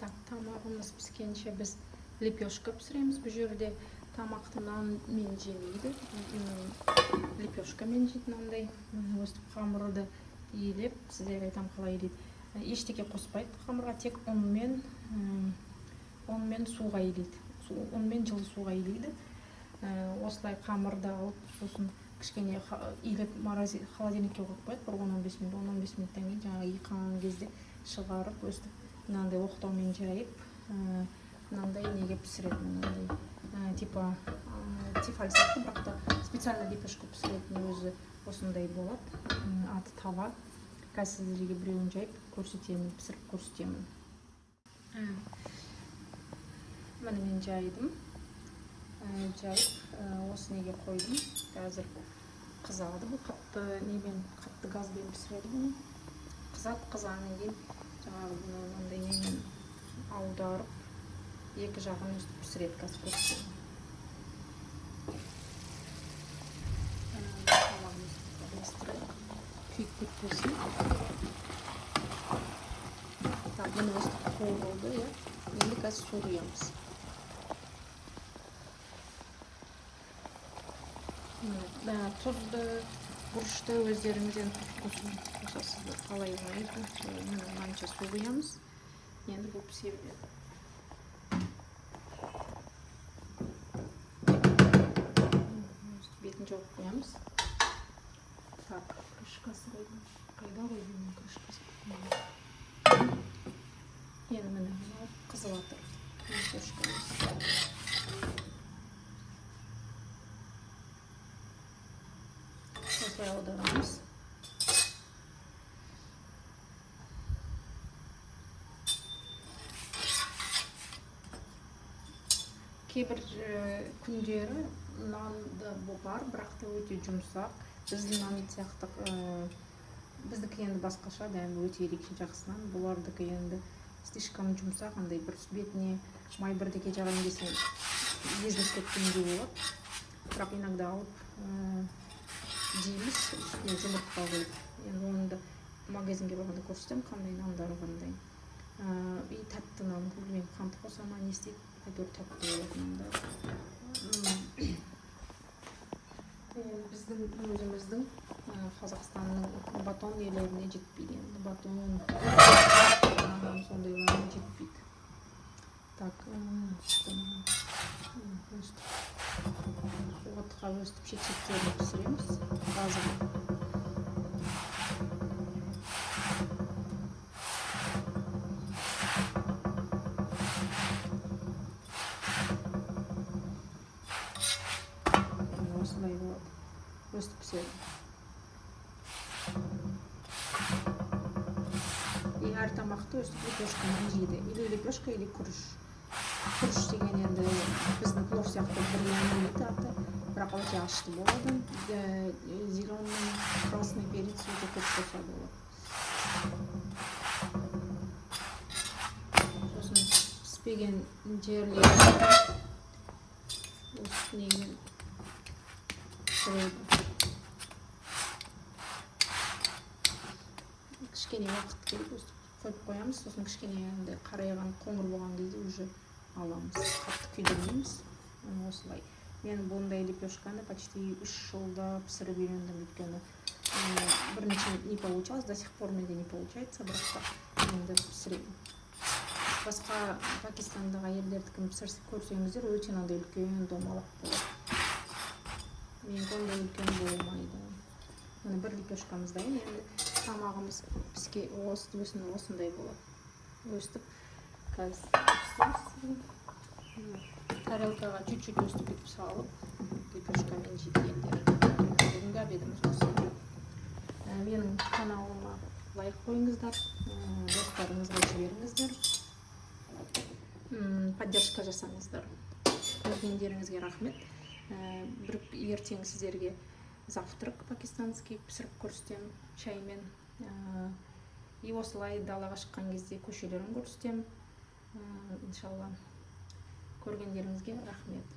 Так, тамағымыз піскенше біз лепешка пісіреміз. Бұл жерде тамақты нанмен жемейді, лепешкамен жейді мынандай. Өстіп қамырды илеп, сіздерге айтамын қалай илейді. Ештеңе қоспайды қамырға, тек ұнмен суға илейді. Ұнмен жылы суға илейді. Осылай қамырды алып, сосын кішкене илеп холодильникке қойып қояды бір 10-15 минут. 10-15 минуттан кейін жаңағы иқаған кезде шығарып, өстіп мынандай оқтаумен жайып, мынандай неге пісіреді, мынандай, типа тефаль сияқты, бірақ та специально лепешка пісіретін өзі осындай болады. Аты тава. Қазір сіздерге біреуін жайып көрсетемін, пісіріп көрсетемін. Міне мен жайдым. Жайып, осы неге қойдым. Қазір қызады бұл, қатты немен, қатты газбен пісіреді бұны. Қызады, қызғаннан кейін жаңағы бұны мынандай немен аударып, екі жағын өстіп пісіреді. Қазір көрсетемін. Тамағымызды араластырайық, күйіп кетпесін. Так, міне өстіп қуырылды, иә. Енді қазір су құямыз. Міне, тұзды, бұрышты өздеріңіз енді қосасыздар, қалай ұнайды. Солай. Міне, мынанша су құямыз. Енді бұл пісе береді. Бетін жауып қоямыз. Так, крышкасы қайда? Қайда қойдым мен крышкасы? Енді міне мынау қызып жатыр лепешкамыз. Осылай аударамыз. Кейбір күндері нан да бар, бірақ та өте жұмсақ. Біздің нан сияқты, біздікі енді басқаша, дәмі өте ерекше жақсы нан. Бұлардікі енді слишком жұмсақ, андай бір бетіне май бірдеңе жағайын десең езіліп кеткендей болады. Бірақ иногда алып жейміз, үстіне жұмыртқа қойып. Енді оны да магазинге барғанда көрсетемін, қандай нандары қандай. И тәтті нан, білмеймін, қант қоса ма, не істейді, әйтеуір тәтті болады нандар. Енді біздің өзіміздің, Қазақстанның батон нелеріне жетпейді енді, батон сондайларына жетпейді. Так, өстіп отқа өстіп шет шеттерін пісіреміз газға. Міне, осындай болады, өстіп піседі. И әр тамақты өстіп лепешкамен жейді, или лепешка, или күріш. Күріш деген енді біздің плов сияқты бірдеңе аты, бірақ өте ащы болады. Зеленый, красный перец өте көп қосады олар. Сосын піспеген жерлері осы немен пісіреді. Кішкене уақыт керек, өстіп қойып қоямыз. Сосын кішкене андай қарайған, қоңыр болған кезде уже аламыз, қатты күйдірмейміз. Міне осылай. Мен бұндай лепешканы почти 3 жылда пісіріп үйрендім, өйткені бірінші не получалось, до сих пор менде не получается, бірақ та енді пісіремін. Басқа пакистандық әйелдердікін пісірсе көрсеңіздер, өте мынандай үлкен домалақ болады, менікі ондай үлкен болмайды. Міне, бір лепешкамыз дайын. Енді тамағымыз піске осындай болады. Өстіп қазір істейміз. Тарелкаға чуть-чуть өстіп бүйтіп салып, лепешкамен жейді елдер. Бүгінгі обедіміз осы. Менің каналыма лайк қойыңыздар, достарыңызға жіберіңіздер, поддержка жасаңыздар. Көргендеріңізге рахмет. Бір ертең сіздерге завтрак пакистанский пісіріп көрсетемін шаймен. И осылай далаға шыққан кезде көшелерін көрсетемін. Иншалла. Көргендеріңізге рахмет.